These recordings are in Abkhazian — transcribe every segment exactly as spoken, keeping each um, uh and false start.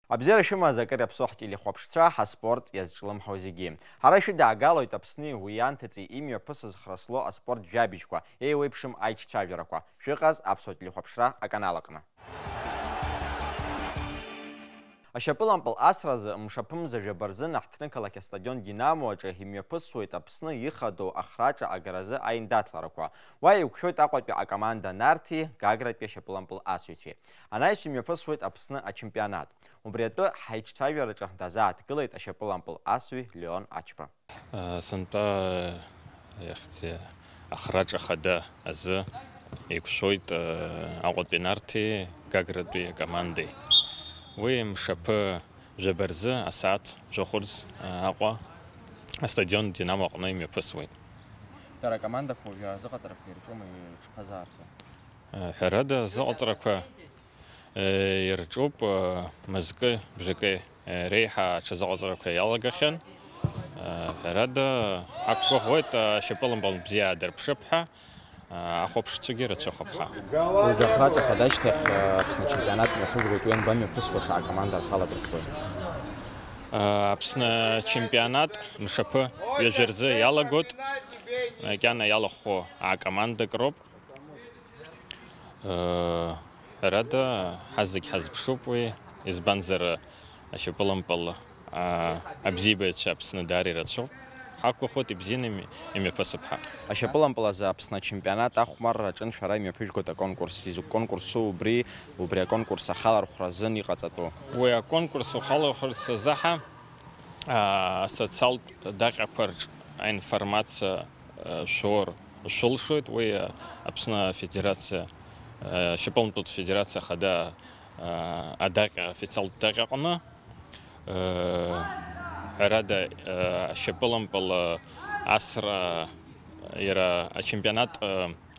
Абзиара шәымаз акыр иаԥсоу ҳтелехәаԥшцәа, ҳаспорт иазҿлымҳау зегьы. Ҳара ишәыдаагалоит Аԥсни уи анҭыҵи имҩаԥысыз храсло аспорт жәабжьқәа, еиуеиԥшым аиҿцәажәарақәа. Шәыҟаз аԥсуа телехәаԥшра аканал аҟны. Ашьапылампыл асразы мшаԥымза жәаба рзын аҳҭнықалақь астадион Динамо аҿы имҩаԥысуеит Аԥсны ихадоу ахраҿа агаразы аиндаҭларақәа. Уа еиқәшәоит Аҟәатәи акоманда Нарҭи Гагратәи ашьапылампыл асыҩцәеи. Анаҩс имҩаԥысуеит Аԥсны ачемпионат. Убри атәы ҳаиҿцәажәараҿы дазааҭгылеит ашьапылампыл асҩы Леон Ачба. Сынтәа, иахьӡи, ахраҿа хада азы еиқәшәоит Аҟәатәи Нарҭи Гагратәи акомандеи. Уи мшаԥы жәаба рзы асааҭ жәохәырц Аҟәа астадион Динамо аҟны имҩаԥысуеит. Дара акомандақәа уажәы азыҟаҵарақәа ирҿума, ирҽхазаарҭоу? Ҳәарада, азыҟаҵарақәа ирҿуп, мызкы, бжакы реиҳа аҽазыҟаҵарақәа иалагахьан. Ҳәарада, ҳақәгәыӷуеит, ашьапылампыл бзиа дырԥшып ҳәа, ахәаԥшцәагьы рацәахап ҳәа. Уажәы ахраҿа хада ашьҭахь Аԥсны ачемпионат мҩаԥыргоит, уи анбамҩаԥысуа, шаҟа команда рхала дырԥшуеит? Аԥсны ачемпионат мшаԥы ҩажәа рзы иалагоит, макьана иалахәхо акомандак роуп. Ҳәарада, ҳазегь ҳазԥшуп уи, избанзар, ашьапылампыл абзиабаҩцәа Аԥсны даара ирацәоуп. Ҳақәгәыӷуеит ибзианы ими-, имҩаԥысып ҳәа. Ашьапылампыл азы Аԥсны ачемпионат ахәмарра аҿын шәара имҩаԥыжәгоит аконкурс. Изакә конкурсу убри, убри аконкурс ахалархәра азын иҟаҵатәу? Уи аконкурс ухалархәырц азы ҳа асоциалтә даҟьақәа рҿ аинформациа шәор шәылшоит, уи Аԥсны Афедерациа, ашьапылампылтә федерациа хада адаҟьа, афициалтә даҟьаҟны. Ҳәарада, ашьапылампыл асра иара ачемпионат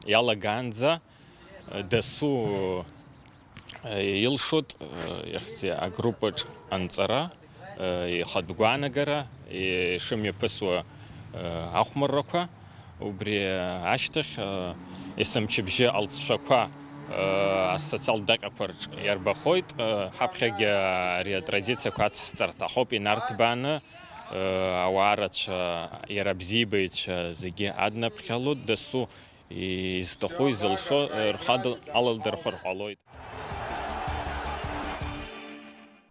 иалагаанӡа дасу илшоит, иахьӡи, агруппаҿ анҵара, ихатә гәаанагара, ишымҩаԥысуа ахәмаррақәа. Убри ашьҭахь есымчыбжьы алҵшәақәа асоциалтә даҟьақәа рҿ иарбахоит. Ҳаԥхьагьы ари атрадициақәа ацҳҵар ҭахуп, инарҭбааны, ауаа рацәа, иара абзиабаҩцәа зегьы аднаԥхьалоит, дасу изҭаху, изылшо, рхадал-, аладырхәыр ҟалоит.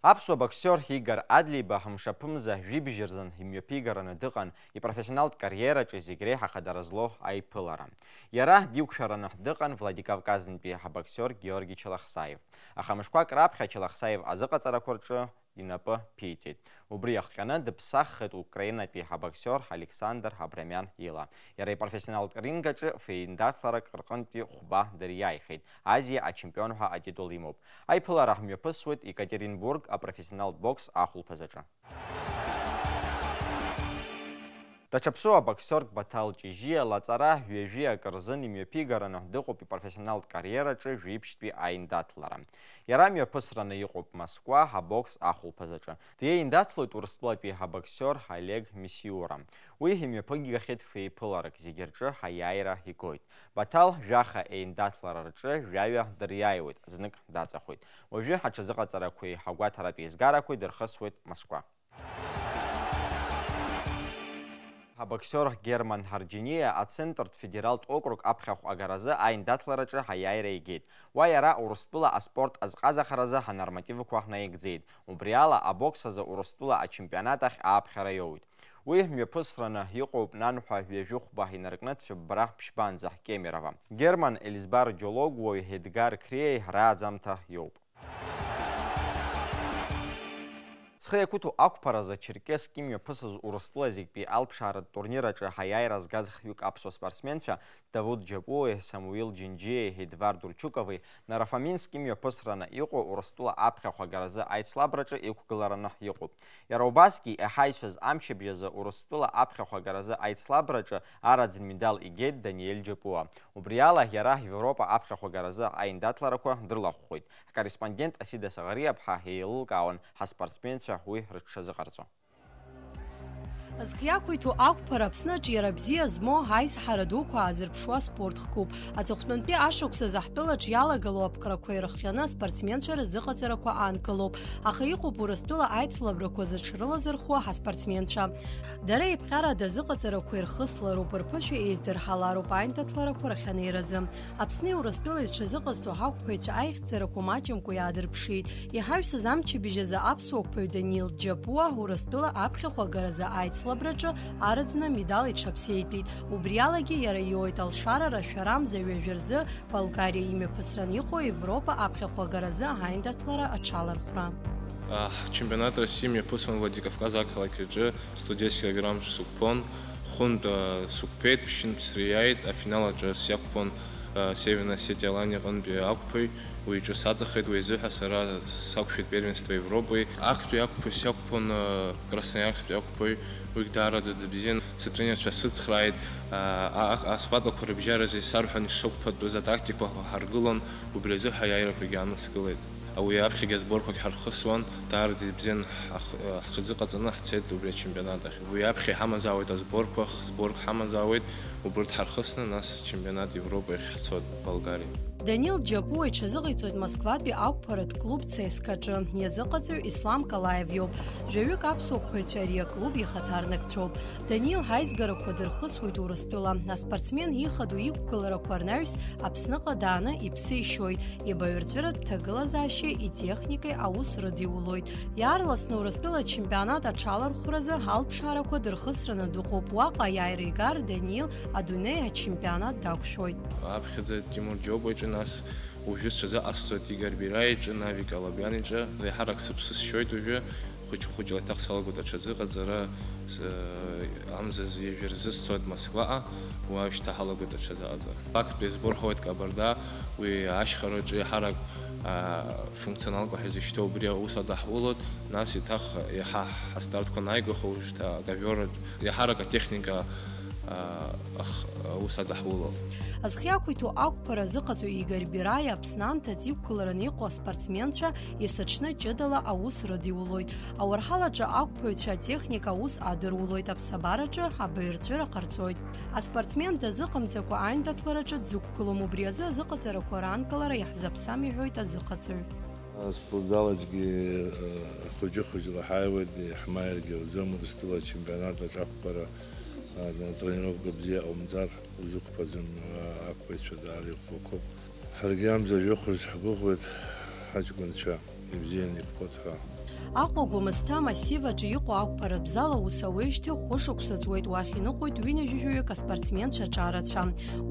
Аԥсуа боксиор Игор Адлеиба мшаԥымза жәибжь рзын имҩаԥигараны дыҟан, ипрофессионалтә кариераҿы зегь реиҳа хадара злоу аиԥылара. Иара диқәшәараны дыҟан Владикавказынтәи абоксиор Георги Челахсаев. Аха мышқәак раԥхьа Челахсаев азыҟаҵарақәа рҿы инапы ԥиҵеит. Убри иахҟьаны дыԥсаххеит Украинатәи абоксиор Александр Абрамиан ила. Иара ипрофессионалтә ринг аҿы феиндаҭларак рҟынтәи хәба дыриааихеит, Азиа ачемпион ҳәа атитул имоуп. Аиԥылара мҩаԥысуеит Екатеринбург апрофессионалтә бокс ахәылԥаз аҿы. Даҽа ԥсуа боксиорк Баҭал Ҷыжьиа лаҵара ҩажәи акы рзын имҩаԥигараны дыҟоуп ипрофессионалтә кариераҿы жәиԥшьтәи аиндаҭлара. Иара мҩаԥысраны иҟоуп Москва абокс ахәылԥаз аҿы. Диеиндаҭлоит Урыстәылатәи абоксиор Олег Мисиура. Уи имҩаԥыгахьеит феиԥыларак, зегьы рҿы аиааира игоит. Баҭал жәаха еиндаҭлара рҿы жәаҩа дыриааиуеит, знык даҵахоит. Уажәы аҽазыҟаҵарақәеи агәаҭаратә еизгарақәеи дырхысуеит Москва. Абоксиор Герман Ҳарџьиниа ацентртә федералтә округ аԥхьахә агаразы аиндаҭлараҿы аиааира игеит. Уа иара Урыстәыла аспорт азҟазахаразы анормативқәа наигӡеит. Убри ала, абокс азы Урыстәыла ачемпионат ахь ааԥхьара иоуит. Уи мҩаԥысраны иҟоуп нанҳәа ҩажәи хәба инаркны цәыббра ԥшьбанӡа Кемерово. Герман Елизбар Џьологәуаҩ Едгар Криеи рааӡамҭа иоуп. Зхы иақәиҭу ақәԥаразы ачерқьес кьымҩаԥысыз Урыстәыла зегьтәи алԥшааратә турнир аҿы аиааира згаз хҩык аԥсуа спортсменцәа Давуд Џьапуеи, Самуил Џьынџьиеи, Едуард Урчукови Нарафаминск имҩаԥысраны иҟоу Урыстәыла аԥхьахә агаразы аицлабраҿы иқәгылараны иҟоуп. Иара убасгьы иҳаҩсыз амчыбжь азы Урыстәыла аԥхьахә агаразы аицлабраҿы араӡын медал игеит Даниель Џьапуа. Убри ала иара Европа аԥхьахә агаразы аиндаҭларақәа дрылахәхоит. Ҳкорреспондент Асида Саӷариаԥҳа еилылкаауан ҳаспортсменцәа уи рыҽшазыҟарҵо. Зхы иақәиҭу ақәԥара Аԥсны аҿы иара бзиа змоу аизҳара дуқәа аазырԥшуа спорт хкуп. Аҵыхәтәантәи ашықәсазы ҳтәылаҿ иалагало аԥҟарақәа ирыхианы аспортсменцәа рзыҟаҵарақәа анкылоуп. Аха иҟоуп Урыстәыла аицлабрақәа зыҽрылазырхәуа ҳаспортсменцәа. Дара еиԥҟьарада азыҟаҵарақәа ирхыслароуп, рԥышәа еиздырҳалароуп аиндаҭларақәа рахьанеиразы. Аԥсни Урыстәылеи зҽазыҟазҵо ҳақәԥаҩцәа аихьӡарақәа маҷымкәа иаадырԥшит. Иҳаҩсыз амчыбжь азы аԥсуа қәԥаҩ Даниил Џьапуа Урыстәыла аԥхьахә агаразы аицлабраҿы араӡны амедал иҽаԥсеитәит. Убри алагьы иара иоуеит алшара рашәарамза ҩажәа рзы Болгариа имҩаԥысран иҟоу Европа аԥхьахә агаразы аиндаҭлара аҽалархәра. Ҳчемпионат России мҩаԥысуан Владикавказ ақалақь аҿы сто десять килограмм сықәԥон, хәынтә сықәԥеит, ԥшьынтә сриааит, афинал аҿы сиақәԥон Северная Осетия Алания аҟынтәи ақәԥаҩ, уи иҿы саҵахеит, уи азыҳәа сара сақәшәеит первенство Европы. Актәи ақәԥаҩ сиақәԥон Красноярсктәи ақәԥаҩ, уигь даараӡа дыбзиан. Сытренерцәа сыцхрааит, а, а, асхваткақәа рыбжьаразы исарҳәон ишсықәԥатәыз, атактикақәа ҳаргылон, убри азыҳәа аиааирақәагьы анаскылеит. Уи аԥхьагьы азборқәагь ҳархысуан, даараӡа ибзиан ҳах-, ҳҽазыҟаҵаны ҳцеит убри ачемпионат ахь. Уи аԥхьа иҳамазаауеит азборқәа, хзборк ҳамазаауеит, убырҭ ҳархысны, нас чемпионат Европа иахь ҳцоит, Болгариа. Данил Џьапуа иҽазыҟаиҵоит Москватәи ақәԥаратә клуб цеска аҿы. Иазыҟаҵаҩ Ислам Калаев иоуп. Жәаҩык аԥсуа қәԥаҩцәа ари аклуб ихаҭарнакцәоуп. Данил ҳаизгарақәа дырхысуеит Урыстәыла. Аспортсмен ихадоу иқәгыларақәа рнаҩс Аԥсныҟа дааны иԥсы ишьоит, ибаҩрҵәыратә ҭагылазаашьеи итехникеи аус рыдиулоит. Иаарласны Урыстәыла ачемпионат аҽалархәразы алԥшаарақәа дырхысраны дыҟоуп. Уаҟа аиааира игар Данил адунеи ачемпионат дақәшәоит. Аԥхьаӡа Тимур Џьопуа иҿы, нас уажәы сҽазыҟасҵоит Игор Бираи иҿы, Нави Калабиан иҿы. Еиҳарак сыԥсы сшьоит уажәы, хәыҷ-хәыҷла еиҭах салагоит аҽазыҟаҵара, с-, амзазы ҩажәа рзы сцоит Москваҟа, уа шьҭа ҳалагоит аҽазыҟаҵара. Актәи азбор ҳауеит Кабарда, уи ашьхараҿы еиҳарак, а, функционалқәа ҳәа изышьҭоу убри аус адаҳулоит, нас еиҭах иаҳа ҳастартқәа анааигәаха, уажәшьҭа аковиоратә, еиҳарак атехника, а, ах-, аус адаҳулоит. Зхы иақәиҭу ақәԥара азыҟаҵаҩ Игор Бираи Аԥсны анҭыҵ иқәгылараны иҟоу аспортсменцәа есыҽны ҷыдала аус рыдиулоит. Ауарҳалаҿы ақәԥаҩцәа атехника аус адырулоит, аԥсабараҿы абаҩрҵәыра ҟарҵоит. Аспортсмен дазыҟамҵакәа аиндаҭлараҿы дзықәгылом, убри азы азыҟаҵарақәа раанкылара иаҳзаԥсам, иҳәоит азыҟаҵаҩ. Аспортзал аҿгьы, э, хәыҷы-хәыҷла ҳааиуеит, иаҳмааиргьы ауӡом, Урыстәыла ачемпионат аҿы ақәԥара, э, атренировка бзиа ҟаумҵар узықәԥаӡом, э, ақәԥаҩцәа даара иӷәӷәақәоуп. Ҳаргьы амза жәохәырс ҳгәыӷуеит, ҳаҷкәынцәа ибзианы иԥҟоит ҳәа. Аҟәа Гәымсҭа амассив аҿы иҟоу ақәԥаратә зал аус ауеижьҭеи хәышықәса ҵуеит, уахь иныҟәоит ҩынҩажәаҩык аспортсменцәа аҿарацәа.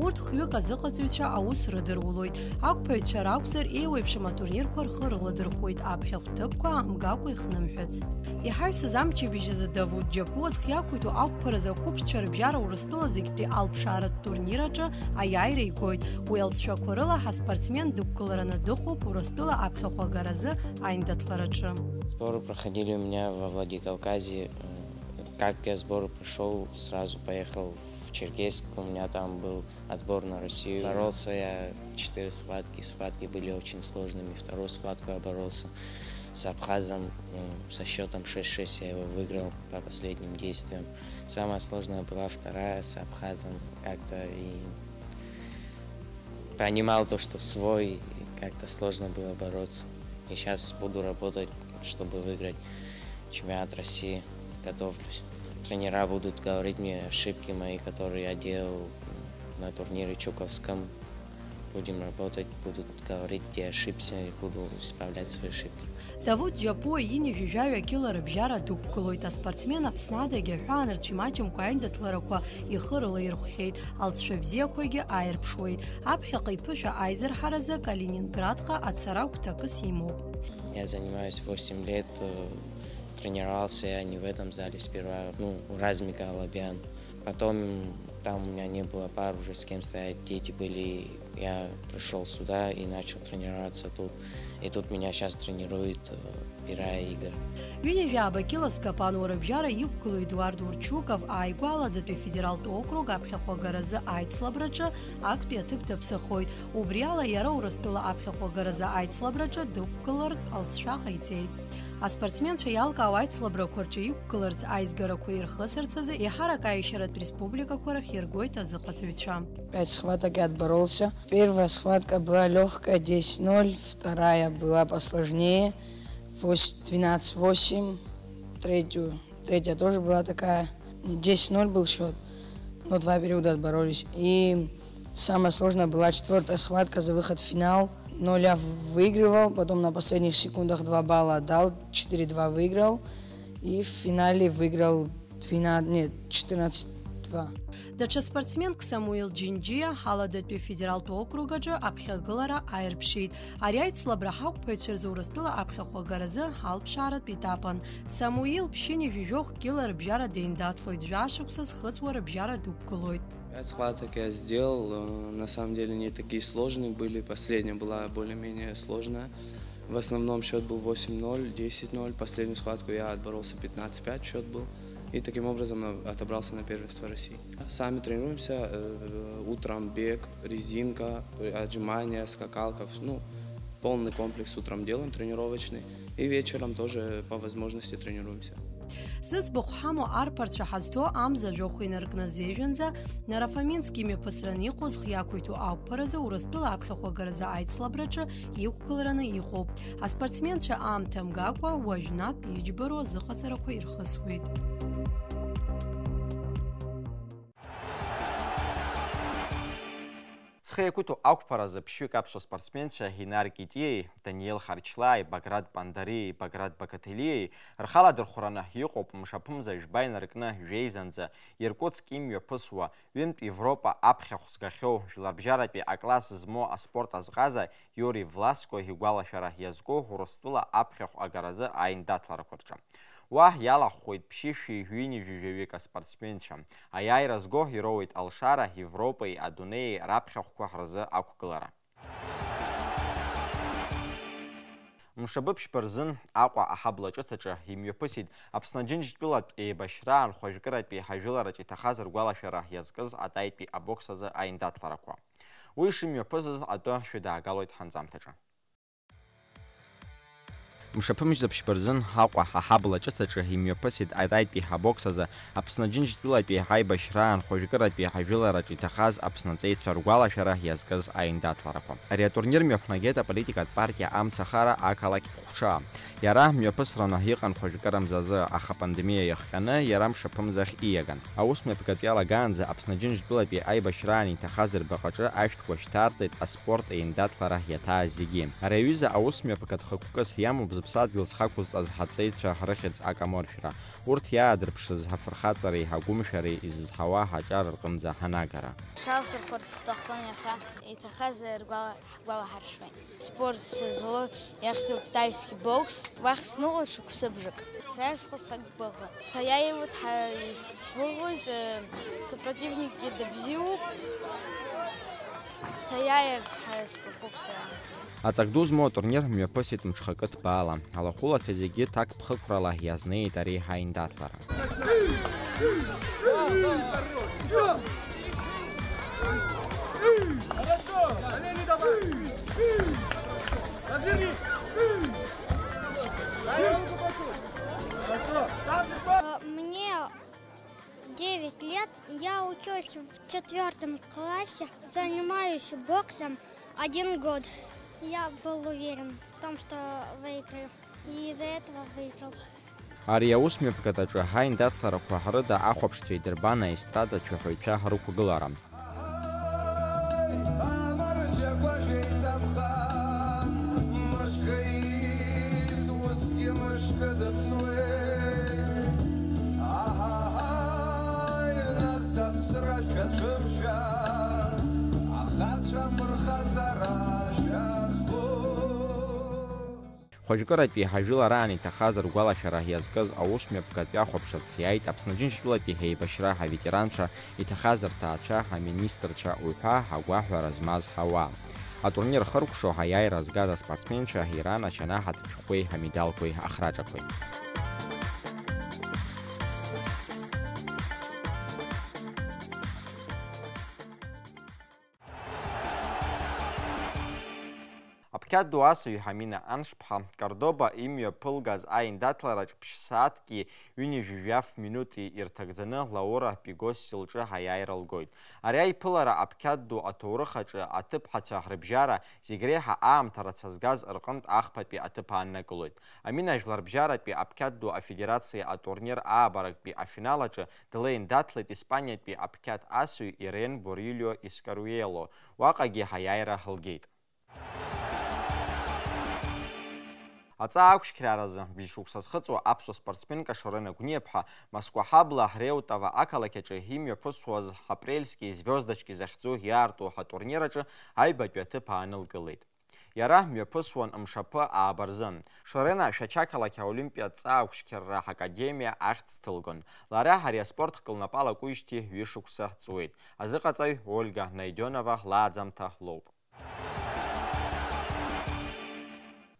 Урҭ хҩык азыҟаҵаҩцәа аус рыдырулоит. Ақәԥаҩцәа ракәзар, еиуеиԥшым атурнирқәа рхы рыладырхәуеит, аԥхьахә ҭыԥқәа аамгакәа ихнымҳәыцт. Иҳаҩсыз амчыбжь азы Давуд Џьапуа зхы иақәиҭу ақәԥаразы ақәыԥшцәа рыбжьара Урыстәыла зегьтәи алԥшааратә турнир аҿы аиааира игоит. Уи алҵшәақәа рыла ҳаспортсмен дықәгылараны дыҟоуп Урыстәыла аԥхьахә агаразы аиндаҭлараҿы. Сборы проходили у меня во Владикавказе. Как я сборы прошёл, сразу поехал в Черкесск. У меня там был отбор на Россию. Боролся я четыре схватки, схватки были очень сложными. Вторую схватку я боролся с абхазом, м, со счётом шесть шесть я его выиграл по последним действиям. Самая сложная была вторая с абхазом. Как-то и понимал то, что свой, и как-то сложно было бороться. И щас буду работать, чтобы выиграть чемпионат России. Готовлюсь. Тренера будут говорить мне ошибки мои, которые я делал на турнире Чуковском. Будем работать, будут говорить, где ошибся, и буду исправлять свои ошибки. Давуд Џьапуа ҩынҩажәи жәаҩа кьыла рыбжьара дықәгылоит. Аспортсмен Аԥсны адагьы аҳәаанырцә имаҷымкәа аиндаҭларақәа ихы рылаирхәхьеит, алҵшәа бзиақәагьы ааирԥшуеит. Аԥхьаҟа иԥышәа аизырҳаразы Калининградҟа ацара агәҭакыс имоуп. Я занимаюсь восемь лет, э, Тренировался я не в этом зале сперва, ну, у Размика Алабян. Потом там у меня не было пар уже с кем стоять, дети были. Я пришел сюда и начал тренироваться тут. И тут меня сейчас тренирует э, Пирая Игорь. Ҩынҩажәаба кьыла скапануа рыбжьара иқәгылоу Едуард Урчуков ааигәа Аладатәи афедералтә округ аԥхьахә агаразы аицлабраҿы актәи аҭыԥ даԥсахоит. Убри ала иара Урыстәыла аԥхьахә агаразы аицлабраҿы дықәгылартә алҵшәа ҟаиҵеит. Аспортсменцәа иалкаау аицлабрақәа рҿы иқәгыларц аизгарақәа ирхысырц азы еиҳарак аиашьаратә республикақәа рахь иргоит азыҟаҵаҩцәа. Пять схваток я отборолся. Первая схватка была легкая, десять ноль, вторая была посложнее, вось-, двенадцать восемь, третью, третья тоже была такая, десять ноль был счет, но два периода отборолись. И самая сложная была четвертая схватка за выход в финал. Ноль я выигрывал, потом на последних секундах два балла отдал, четыре два выиграл. И в финале выиграл двенадцать, нет, четырнадцать два. Даҽа спортсменк Самуил Џьынџьиа Ҳаладатәи афедералтә округ аҿы аԥхьагылара аирԥшит. Ари аицлабра ҳақәԥаҩцәа рзы Урыстәыла аԥхьахә агаразы ҳалԥшааратә етапын. Самуил ԥшьынҩажәи жәохә кьыла рыбжьара деиндаҭлоит, жәашықәса зхыҵуа рыбжьара дықәгылоит. Пять схваток я сделал, э, на самом деле не такие сложные были, последняя была более-менее сложная. В основном счет был восемь ноль, десять ноль, последнюю схватку я отборолся, пятнадцать пять счет был, и таким образом на- отобрался на первенство России. Сами тренируемся, э, утром бег, резинка, отжимания, скакалка, вс- ну, полный комплекс утром делаем тренировочный, и вечером тоже по возможности тренируемся. Зыӡбахә ҳамоу арԥарцәа ҳазҭоу амза жәохә инаркны зежәанӡа, Нарафамински имҩаԥысран иҟоу зхы иақәиҭу ақәԥаразы Урыстәыла аԥхьахә агаразы аицлабраҿы иқәгылараны иҟоуп. Аспортсменцәа аамҭа мгакәа, уажә наҟ иџьбароу азыҟаҵарақәа ирхысуеит. Зхы иақәиҭу ақәԥаразы ԥшьҩык аԥсуа спортсменцәа Ҳинар Китиеи, Даниел Харчлааи, Баграт Пандариеи, Баграт Бакаҭелиеи рхаладырхәраны иҟоуп, мшаԥымза жәба инаркны жәеизанӡа Иркутск имҩаԥысуа, ҩынтә Европа аԥхьахә згахьоу, жәларбжьаратәи акласс змоу аспорт азҟаза Иури Власко игәалашәара иазку Урыстәыла аԥхьахә агаразы аиндаҭларақәа рҿы. Уа иалахәхоит ԥшьышәи ҩынҩажәи жәаҩык аспортсменцәа. Аиааира зго ироуеит алшара Европеи адунеии раԥхьахәқәа рзы ақәгылара. Мшаԥы ԥшьба рзын Аҟәа аҳабла ҿыц аҿы имҩаԥысит Аԥсны Аџьынџьтәылатә еибашьраан хәажәкыратәи ҳажәылараҿы иҭахаз ргәалашәара иазкыз атаитәи абокс азы аиндаҭларақәа. Уи шымҩаԥысыз атәы шәыдаагалоит ҳанҵамҭаҿы. Мшаԥымза ԥшьба рзын Аҟәа аҳабла ҿыц аҿы имҩаԥысит атаитәи ҳабокс азы Аԥсны Аџьынџьтәылатәи ҳаибашьраан хәажәкыратәи ҳажәылараҿы иҭахаз Аԥсны аҵеицәа ргәалашәара иазкыз аиндаҭларақәа. Ари атурнир мҩаԥнагеит аполитикатә партиа Амцахара ақалақь Хәҽаа. Иара мҩаԥысраны иҟан хәажәкырамза азы, аха апандемиа иахҟьаны иара мшаԥымзахь ииаган. Аусмҩаԥгатә иалагаанӡа Аԥсны Аџьынџьтәылатәи аибашьраан иҭахаз рбаҟаҿы ашәҭқәа шьҭарҵеит аспорт еиндаҭлара иаҭааз зегьы. Ари аҩыза аусмҩаԥгатә хықәкыс иамоуп зыԥсадгьыл зхақәызҵаз ҳаҵеицәа рыхьӡ акамыршәра, урҭ иаадырԥшыз ҳафырхаҵареи ҳагәымшәареи изызҳауа ҳаҿар рҟынӡа ҳанагара. Ҽалсырхәырц сҭахын иахьа, иҭахаз ргәала-, ҳгәалаҳаршәоит. Спорт сызлоу иахьӡуп тайский бокс, уахь сныҟәоит шықәсыбжак. Сара схы сагәбыӷуан. Саиааиуеит ҳәа исгәыӷуеит, э, сопротивникгьы дыбзиоуп. Саиааирц ҳәа сҭахуп сара. Аҵак ду змоу атурнир мҩаԥысит мҽхакы ҭбаала. Алахәылацәа зегьы ҭакԥхықәрала иазнеит ари ҳаиндаҭлара. Мне девять лет, я учусь в четвёртом классе, занимаюсь боксом один год. Я был уверен в том, что выиграю, и из-за этого выиграл. Ари аусмҩаԥгатә аҿы ҳаиндаҭларақәа рыда ахәаԥшцәа идырбан аестрадатә шәаҳәаҩцәа рықәгылара. Амарџьақәа шәеицамхан, мышкы ииз усгьы мышкы дыԥсуеит. Аҳаҳаи, нас аԥсра шәацәымшәан, ахацәа фырхаҵара шәазгоит. Хәажәкыратәи ҳажәылараан иҭахаз ргәалашәара иазкыз аусмҩаԥгатәи ахәаԥшырц иааит Аԥсны Џьынџьтәылатәи ҳеибашьра ҳаветеранцәа, иҭахаз рҭаацәа, ҳаминистрцәа уҳәа ҳагәаҳәара змаз ҳауаа. Атурнир хыркәшо аиааира згаз аспортсменцәа иран ачанаҳатә шәҟәқәеи амедалқәеи ахраҿақәеи. Аԥқьаҭ ду асыҩ Ҳамина Аншԥҳа Кордоба имҩаԥылгаз аиндаҭлараҿ ԥшь-сааҭки ҩынҩажәи жәаф минути ирҭагӡаны Лаура Пигосси лҿы аиааира лгоит. Ари аиԥылара аԥқьаҭ ду аҭоурых аҿы аҭыԥҳацәа рыбжьара зегь реиҳа аамҭа рацәа згаз рҟынтә ахԥатәи аҭыԥ ааннакылоит. Аминажәларбжьаратәи аԥқьаҭ ду афедерациа атурнир аабарактәи афинал аҿы длеин даҭлеит Испаниатәи аԥқьаҭ асыҩ Ирен Борильо Искаруело, уаҟагьы аиааира лгеит. Аҵаа ақәшьқьраразы бжьшықәса зхыҵуа аԥсуа спортсменка Шорена Гәниаԥҳа Москва ҳабла Реутова ақалақь аҿы имҩаԥысуаз Апрельские звездочки захьӡу иаарту ҳатурнир аҿы аҩбатәи аҭыԥ аанылкылеит. Иара мҩаԥысуан мшаԥы ааба рзы. Шорена Шәача ақалақь аолимпиатә ҵаа ақәшьқьрра ҳакадемиа ахьӡ ҭылгон. Лара ари аспорт хкы лнапы алакуижьҭеи ҩышықәса ҵуеит. Азыҟаҵаҩ Ольга Найденова лааӡамҭа лоуп.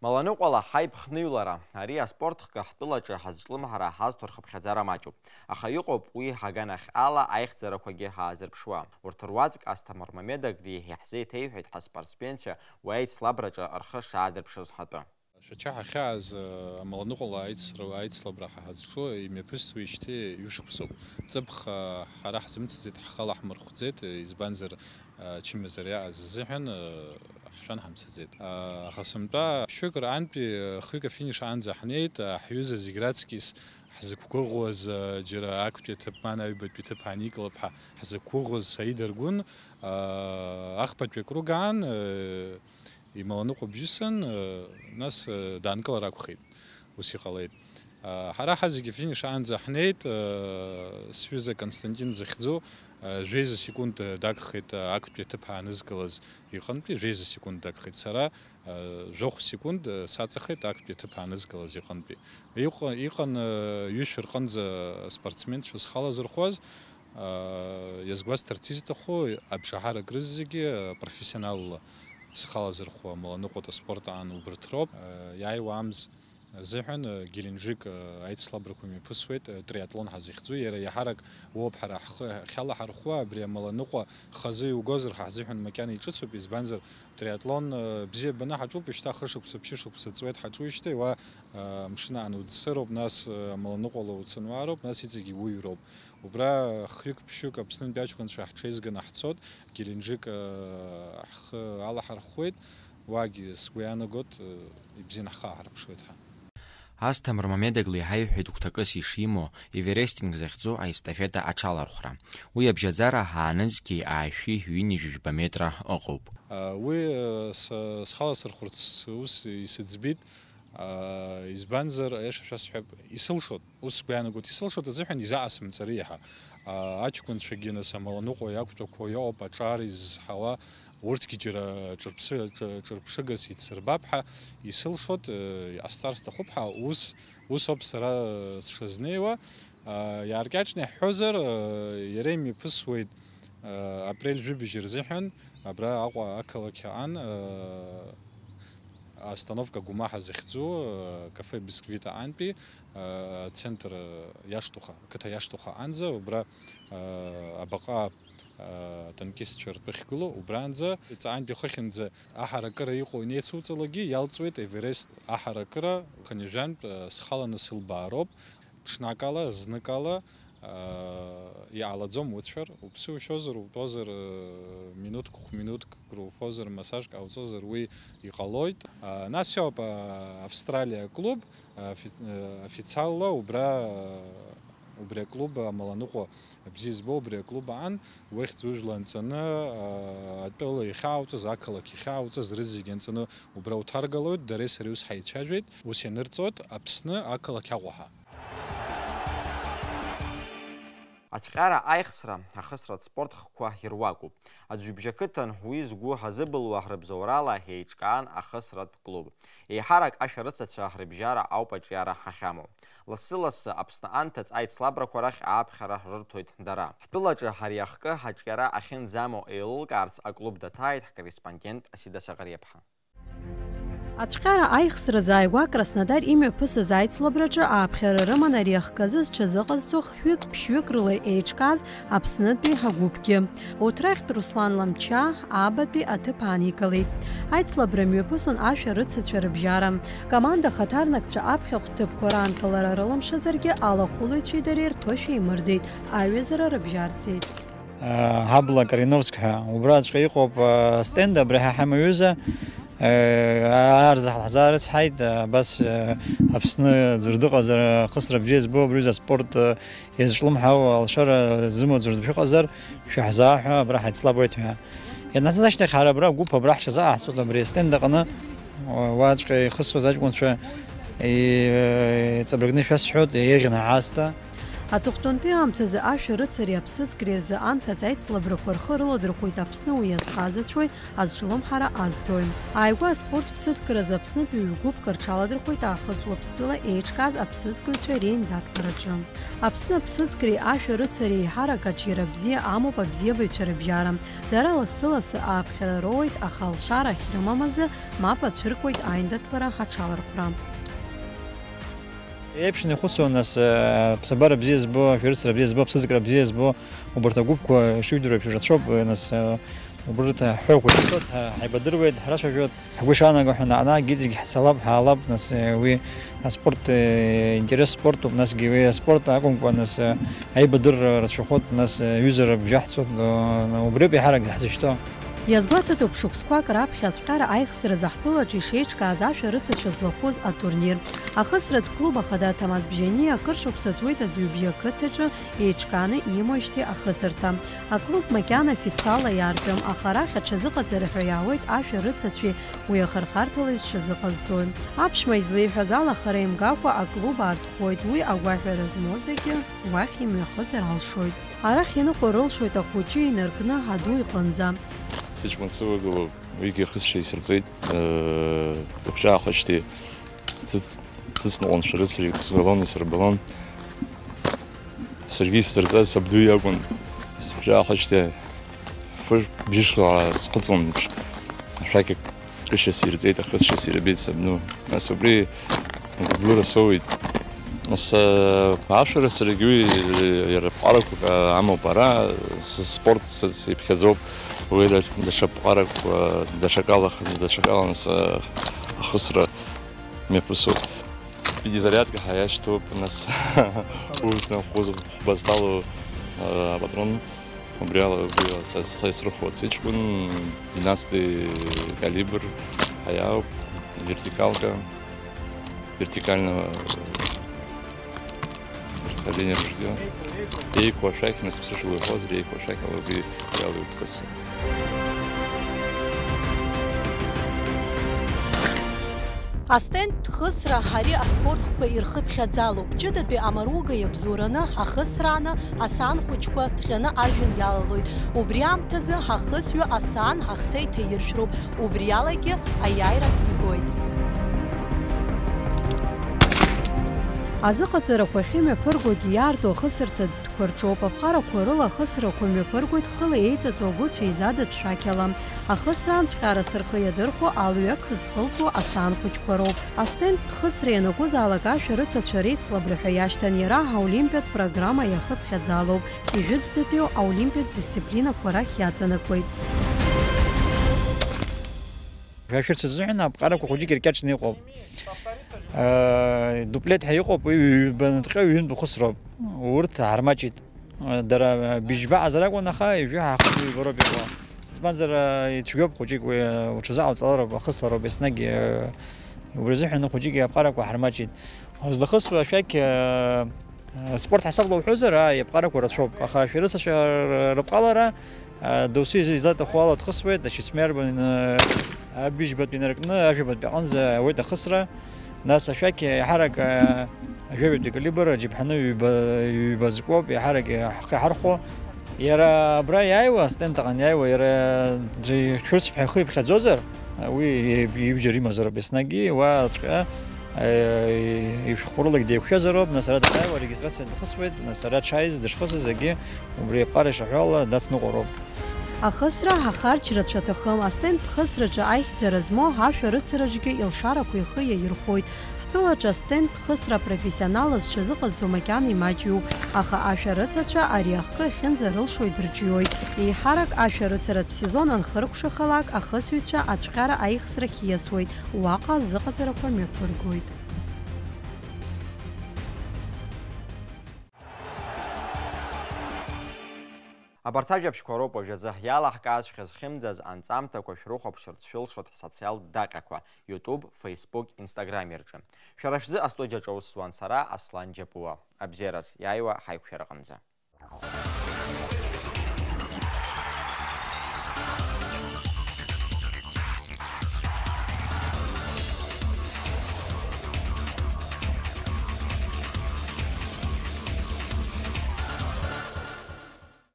Маланыҟәала ҳаиԥхныҩлара, ари аспорт хкы ҳтәылаҿы ҳазҿлымҳара ҳазҭо рхыԥхьаӡара маҷуп, аха иҟоуп уи ҳаганахьала аихьӡарақәагьы ҳаазырԥшуа. Урҭ руаӡәк Асҭамыр Мамедагли иаҳзеиҭеиҳәеит ҳаспортсменцәа уи аицлабраҿы рхы шаадырԥшыз ҳәатәы. Шәача ҳахьааз, амаланыҟәала аицра-, аицлабра ҳа ҳазҿу имҩаԥысуеижьҭеи ҩышықәсоуп. Ҵыԥх, а, ҳара ҳзымцаӡеит, ҳхала ҳмырхәӡеит, избанзар, а, чымазара иааз азыҳәан, а, ҳшәан ҳамцаӡеит. А, аха сынтәа шәҩык раантәи, а, хҩык афиниш аанӡа ҳнеит, а, ҳҩыза зегь раҵкьыс ҳзықәгәыӷуаз, а, џьара актәи аҭыԥ, ман аҩбатәи аҭыԥ ааникылап ҳәа ҳзықәгәыӷуаз Саид Аргәын, а, ахԥатәи акруг аан, а, ималаныҟәа бжьысын, э, нас, э, даанкылар акәхеит. Ус иҟалеит. Э, ҳара ҳазегьы финиш аанӡа ҳнеит, э, сҩыза Константин захьӡу, э, жәеиза секунд, э, дагхеит, э, актәи аҭыԥ аанызкылаз иҟынтәи, жәеиза секунд дагхеит. Сара, э, жәохә секунд, э, саҵахеит актәи аҭыԥ аанызкылаз иҟынтәи. Иҟа-, иҟан, э, ҩышә рҟынӡа спортсменцәа зхала зырхәаз, Иазгәасҭарц изҭаху, абжаҳарак рызегьы профессионалла зхала зырхәо амаланыҟәатә аспорт аан убарҭ роуп. Иааиуа амз азыҳәан Геленџик аицлабрақәа мҩаԥысуеит, триатлон ҳазыхьӡу, иара иаҳарак уоуп ҳара ҳхы ахьалаҳархәуа, абри амаланыҟәа хазы иугозар ҳа ҳзыҳәан макьана иҿыцуп, избанзар, триатлон бзиа баны ҳаҿуп, шьҭа хышықәса, ԥшьышықәса ҵуеит ҳаҿуижьҭеи, уа амшын аан уӡсыроуп, нас амаланыҟәала уцынуаароуп, нас иҵегьы уҩроуп. Убра хҩык-ԥшьҩык Аԥснынтәи аҷкәынцәа ҳҽеизганы ҳцот, Геленџик, э, ҳхы алаҳархәуеит, уагь сгәы иаанагот, э, ибзианы ҳхы ааҳарԥшуеит ҳәа. Асҭамыр Мамедагли иҳаиҳәеит гәҭакыс ишимоу, Эверестинг захьӡу аестафета аҽалархәра. Уи абжьаӡара аанызқьи аашәи ҩынҩажәи жәба метра ыҟоуп. Э, уи, э, с-, схала сырхәарц ус исыӡбит. Аа, избанзар, аиаша шәасҳәап, исылшоит, ус сгәы иаанагоит, исылшоит азыҳәан изаасымҵари иаҳа. Аа, аҷкәынцәагьы, нас, амаланыҟәа иақәтәақәо иҟоуп аҿар изызҳауа, урҭгьы џьара ҿырԥшы-, ҿы-, ҿырԥшыгас ицырбап ҳәа исылшоит, э, иҟасҵар сҭахуп ҳәа, ус, ус ауп сара сшызнеиуа. Аа, иааркьаҿны иаҳҳәозар, э, иара имҩаԥысуеит, э, апрель жәибжь рзыҳәан, абра Аҟәа ақалақь аан, э, Остановка Гәымаҳа захьӡу, э, кафе Бисквит аантәи, э, ацентр, э, иашҭаха, ақыҭа иашҭаха анӡа, убра, э, абаҟа, э, атанкистцәа ртәы ахьгылоу, убраанӡа, ҵаантәи хыхьынӡа аҳаракыра иҟоу инеицуҵалакгьы, иалҵуеит Эверест аҳаракыра, хынҩажәантә, э, схаланы сылбаароуп. Ҽнакала, зныкала, аа, иҟалаӡом уцәар, уԥсы ушьозар, утәозар, э, минуҭк, хә-минуҭк круфозар, массажк ҟауҵозар, уи иҟалоит. Аа, нас иоуп, аа, Австралиа аклуб, аа, офи-, э, официалла убра, аа, убри аклуб амаланыҟәа бзиа збо убри аклуб аан, уахьӡ ужәла анҵаны, аа, атәыла иахьаауҵаз, ақалақь иахьаауҵаз, рызегь анҵаны убра уҭаргалоит, дареи сареи ус ҳаицәажәеит, ус ианырҵоит Аԥсны ақалақь Аҟәа ҳәа. Ацәҟьара аихсра ахысратә спорт хкқәа ируакуп. Аӡҩыбжьа қыҭан уи згәы ҳазыбылуа рыбзоурала еиҿкаан ахысратә клуб. Еиҳарак ашәарыцацәа рыбжьара ауп аҿиара ҳахьамоу. Лассы-лассы Аԥсны анҭыҵ аицлабрақәа рахь ааԥхьара рырҭоит дара. Ҳтәылаҿы ари ахкы аҿиара ахьынӡамоу еилылкаарц аклуб даҭааит ҳкорреспондент Асида Саӷариаԥҳа. Ацәҟьара аихсразы ааигәа Краснодар имҩаԥысыз аицлабраҿы ааԥхьара рыман ари ахкы азы зҽазыҟазҵо хҩык, ԥшьҩык рыла еиҿкааз Аԥснытәи ҳагәыԥгьы. Урҭ рахьтә Руслан Ламча аабатәи аҭыԥ ааникылеит. Аицлабра мҩаԥысон ашәарыцацәа рыбжьара. Команда хаҭарнакцәа аԥхьахә ҭыԥқәа раанкылара рылымшазаргьы, алахәылаҩцәеи дареи рԥышәа еимырдеит, аҩазара рыбжьарҵеит. Ҳабла Кореновск ҳәа убраҵәҟьа иҟоуп, астенд абри ҳа ҳамаҩыза. Аарзаҳ ҳзаарыцҳаит, абас, Аԥсны ӡәыр дыҟазар, ахысра бзиа збо, абри аҩыза аспорт иазҿлымҳау алшара зымоу ӡәыр дшәыҟазар, шәаҳзааҳәа, абра ҳаицлабуеит ҳәа. Ианацаз ашьҭахь ҳара абра гәыԥ абра ҳҽазааҳҵоит, абри астенд аҟны уаҵәҟьа ихысуаз аҷкәынцәа иҵабыргны шәасҳәоит, еиӷьны аасҭа. Аҵыхәтәантәи аамҭазы ашәарыцареи аԥсыӡкреи рзы анҭыҵ аицлабрақәа рхы рыладырхәоит Аԥсны уи иазхазацәои азҿлымҳара азҭои. Ааигәа аспорт ԥсыӡкразы Аԥснытәи ҩ-гәыԥк рҽаладырхәеит Аахыҵ Уаԥстәыла еиҿкааз аԥсыӡкыҩцәа реиндаҭлараҿы. Аԥсны аԥсыӡкреи ашәарыцареи еиҳарак аҿиара бзиа амоуп абзиабаҩцәа рыбжьара. Дара лассы-лассы ааԥхьара роуеит, аха алшара ахьрымам азы мап ацәыркуеит аиндаҭлара аҽалархәра. Еиԥшны ихәыцуан, нас, э, ԥсабара бзиа збо, шәарыцара бзиа збо, ԥсыӡкра бзиа збо, убарҭ агәыԥқәа шыжәдыруа еиԥш ирацәоуп, э, нас, э, убарҭ ҳҳәоуқәа ирацәоуп, ҳа-, ҳаибадыруеит, ҳрацәажәоит. Ҳгәы ишаанагоу ҳәа наҟ-наҟгьы иҵегь ҳцалап, ҳаалап, нас, э, уи аспорт, э, интерес спортуп, насгьы уи аспорт акәымкәа, нас, э, аибадырра рацәахоит, нас, э, аҩызара бжьаҳцоит, э, убриоуп еиҳарак ҳзышьҭоу. Иазгәаҭатәуп шықәсқәак раԥхьа ацәҟьара аихсразы ҳтәылаҿы ишеиҿкааз ашәарыцацәа злахәыз атурнир. Ахысратә клуб ахада Ҭамаз Бжьаниа акыр шықәса ҵуеит Аӡҩыбжьа ақыҭаҿы еиҿкааны имоижьҭеи ахысырҭа. Аклуб макьана официалла иаартым, аха арахь аҽазыҟаҵара ҳәа иаауеит ашәарыцацәеи уи ахырхарҭала изҽазыҟазҵои. Аԥшәма излеиҳәаз ала, хара имгакәа аклуб аартхоит, уи агәаҳәара змоу зегьы уахь имҩахыҵыр алшоит. Арахь иныҟәо рылшоит ахәыҷы инаркны аду иҟынӡа. Сыҷкәын сывагылоуп, уигьы ахысшьа исырҵеит, э, лыбжьаахәышьҭи. Ҵыц-, ҵыцныҟәон шәарыцарҩык, сбалон, исырбалон. Саргьы исзырҵаз сабду иакәын. Сыбжьаахәышьҭи, фышә бжьышла схыҵуан еиԥш. Ашәақь акышьа сирҵеит, ахысшьа сирбеит сабду. Нас убри агәыблыра соуеит. Нас, э, ашәарыцарагьы уи иара ԥҟарақәак амоуп ара, с-, спорт с-, сиԥхьаӡоуп. Уи да-, даҽа ԥҟарақәа, даҽакала, даҽакала нас, э, ахысра мҩаԥысуп. Перезарядка ҳәа иашьҭоуп, нас, ус нахәыхәба зҭало, э, апатрон, убри ала, убри ала са схы исрыхәоит сыҷкәын, двенадцатый калибр ҳәа иаауп, вертикалка, вертикального, э, Сабине ружье. Еиқәа ашәақь, нас ԥсышәала иҳәозар, еиқәа ашәақь ала убри иалоуп дхысуа. Астендтә хысра ари аспорт хкқәа ирхыԥхьаӡалоуп. Ҷыдатәи амаруга иабзоураны, ахысрааны, асаан хәыҷқәа ҭҟьаны ажәҩан иалалоит. Убри аамҭазы ҳахысҩы асаан ҳахҭа иҭаиршәроуп. Убриалагьы аиааира игоит. Азыҟаҵарақәа ахьымҩаԥыргогьы иаарту ахысырҭатә дәқәа рҿоуп. Аԥҟарақәа рыла ахысрақәа мҩаԥыргоит хыла еиҵаҵо агәыцә еизадатә шәақьала. Ахысра анцәҟьарас рхы иадырхәо алҩақ зхылҵуа асаан хәыҷқәа роуп. Астендтә хысра ианакәызаалак ашәарыцацәа реицлабра ҳәа иашьҭан, иара аолимпиатә программа иахыԥхьаӡалоуп. Ижәытәӡатәиу аолимпиатә дисциплинақәа рахь иаҵанакуеит. Шәарыцацәа рзыҳәан аԥҟарақәа хәыҷык иркьаҿны иҟоуп. Э, дуплет ҳәа иҟоуп, уи ҩба ныҭҟьо ҩынтә ухысроуп. Урҭ ҳармаҷит. Дара быжьба ҟазар акәын, аха ҩажәи ҳахыс ҩба роуп иҟоу. Избанзар, э, ицәгьоуп хәыҷык, уи, э, уҽазыҟауҵалароуп, ахыслароуп, еснагь, э, убри азыҳәан хәыҷык аԥҟарақәа ҳармаҷит. Ҳазлахысуа ашәақь, э, э, спорт ҳасабла уҳәозар, ааи, аԥҟарақәа рацәоуп, аха ашәарыцацәа р-, рыԥҟалара, Досу излаҭаху ала дхысуеит, ачысмиарбан абыжьбатәи инаркны ажәабатәи аҟынӡа ауеит ахысра. Нас ашәақь еиҳарак ажәабатәи калибр аџьаԥҳаны ҩба, ҩба зкуоуп, еиҳарак ҳхы иҳархәо. Иара абра иааиуа, астенд аҟны иааиуа, иара ӡәы шәырцәҳәа ихы иԥхьаӡозар, уи ибжьыр имазароуп еснагьы, уаҵәҟьа ишәҟәырлак деиқәшәазароуп, нас ара дахьааиуа арегистрациа дхысуеит, нас ара дшааиз дышхысыз егьи убри аԥҟара ишаҳәо ала дацныҟәароуп. Ахысра ҳахарџь рацәа аҭахым, астенд ԥхысраҿы аихьӡара змоу ашәарыцараҿгьы илшарақәа ихы иаирхәоит. Ҳтәылаҿы астенд ԥхысра апрофессионалла зҽазыҟаҵо макьана имаҷҩуп, аха ашәарыцацәа ари ахкы ахьынӡарылшо идырҿиоит. Еиҳарак ашәарыцаратә сезон анхыркәшахалак, ахысҩцәа ацәҟьара аихсрахь ииасуеит, уаҟа азыҟаҵарақәа мҩаԥыргоит. Абарҭ ажәабжьқәа роуп уажәазы иалаҳкаазшәа зхьымӡаз анҵамҭақәа шәрыхәаԥшырц шәылшоит ҳсоциалтә даҟьақәа, YouTube, Facebook, Instagram рҿы. Шәара шәзы астудиаҿы аус зуан сара, Аслан Џьапуа. Абзиараз, иааиуа ҳаиқәшәараҟынӡа.